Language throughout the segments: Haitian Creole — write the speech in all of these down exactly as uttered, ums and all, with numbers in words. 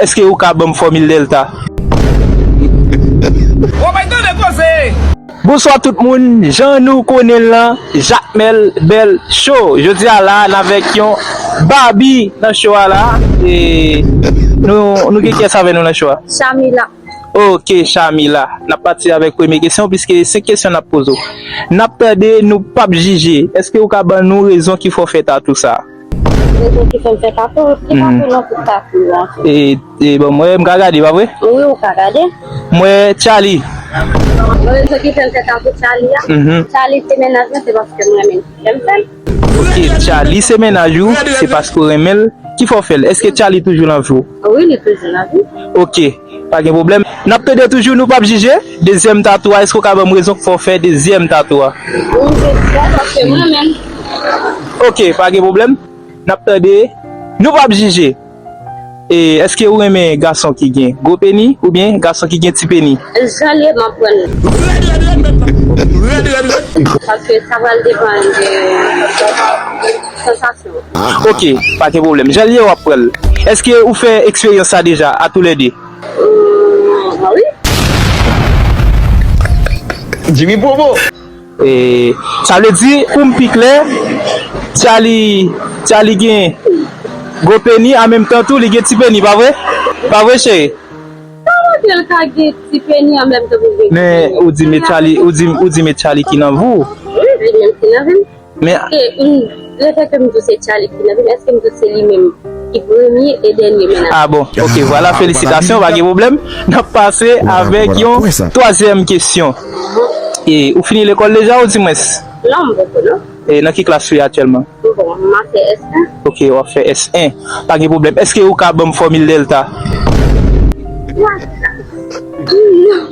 Èske ou ka ban m fòmil dèlta? Ou bay tande koze! Bonswa tout moun, jan nou konnen l lan, Jakmèl Bèl Show. Jodi a la, n avèk yon Babi nan show a la. E nou, nou gen kiyès avèk nou nan show a? Chamila. Ok, Chamila. N ap pati avèk premye kesyon, piske senk kesyon n ap poze w. N ap tande nou p ap jije. Èske ou ka ban nou rezon ki fè w fè tatou sa? Rezon ki fè m fè tatou, ki tatou nan tout tatou an? E, e bon, mwen, m ka gade, pa vre? Wi, ou ka gade. Mwen, Charlie. Rezon ki fè m fè tatou Charlie a? Mhm. Charlie se mennaj mwen, se paske m renmen l. Fè m fè l. Ok, Charlie se mennaj ou, se paske w renmen l. Ki fè w fè l? Èske Charlie toujou nan vi w? Wi, li toujou nan vi m. Ok, pa gen pwoblèm. N ap tande toujou, nou p ap jije. Dezyèm tatou a, èske w ka ban m rezon k fè w fè dezyèm tatou a? Wi, se sa, paske mwen menm. Ok, pa gen pwoblèm. N ap tande, nou p ap jije. E, èske ou renmen gason ki gen gwo peni oubyen gason ki gen ti peni? Jan l ye, m ap pran l. Paske sa pral depann de sansasyon. Ok, pa gen pwoblèm. Jan l ye, w ap pran l. Èske ou fè eksperyans sa deja, a tou lè de? Hum, wi. Jimmy Promo. E, sa vle di, pou m pi klè, Charlie, Charlie gen gwo peni, an menm tan tou, li gen ti peni, pa vre? Pa vre, cheri? Kòman ke l ka gen ti peni an menm tan pou l gen gwo peni? Men, ou di met Charlie, ou di, ou di met Charlie ki nan vi w. Wi, li menm ki nan vi m. Men, e, m, lefètke m di w se Charlie ki nan vi m, èske m di w se li menm ki premye e dènye mennaj? Ah bon, ok, vwala, felisitasyon, pa gen pwoblèm. N ap pase avèk yon twazyèm kesyon. E, ou fini lekòl deja, ou di mwens? Non, m poko, non. E, nan ki klas ou ye aktyèlman? Bon, m ap fè S en. Ok, w ap fè S en. Pa gen pwoblèm. Èske ou ka ban m fòmil dèlta? What? Non.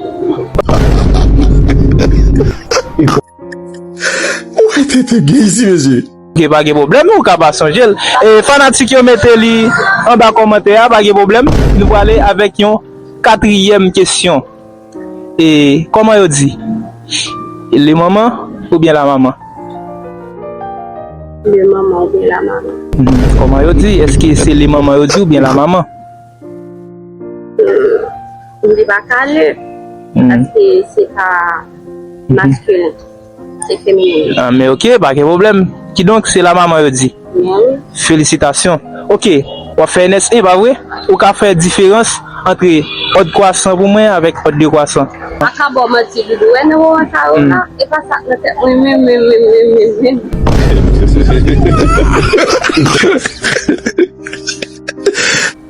Mwen tete gen isi, mesye. Ok, pa gen pwoblèm, ou ka pa sonje l. E fanatik yo mete li anba kòmantè a, pa gen pwoblèm. Nou prale avèk yon katriyèm kesyon. E kòman yo di? Le manman oubyen la manman? Le manman oubyen la manman? Hmm, kòman yo di? Èske se le manman yo di oubyen la manman? Hmm, m di pa ka le, paske se pa maskilen, se feminen. Ah, men ok, pa gen pwoblèm. Kidonk, se la manman yo di. Men wi. Felisitasyon. Ok, w ap fè N S en, pa vre? Ou ka fè diferans antre òd kwasan pou mwen avèk òd dekwasan? Pa ka ba w manti, doudou. Wè nan moman sa yo la, e pa sa k nan tèt mwen menm, menm, menm, menm, menm, menm.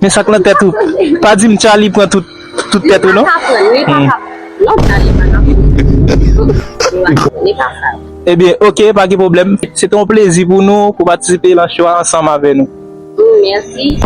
Men sa k nan tèt ou. Pa di m Charlie pran tout, tout tèt ou, non? Li pa ka pran, li pa ka. Non, Charlie pa ka pran. Li pa ka pran, li pa ka. Ebyen, ok, pa gen pwoblèm. Se te yon plezi pou nou, pou patisipe nan show a ansanm avè nou. Mèsi.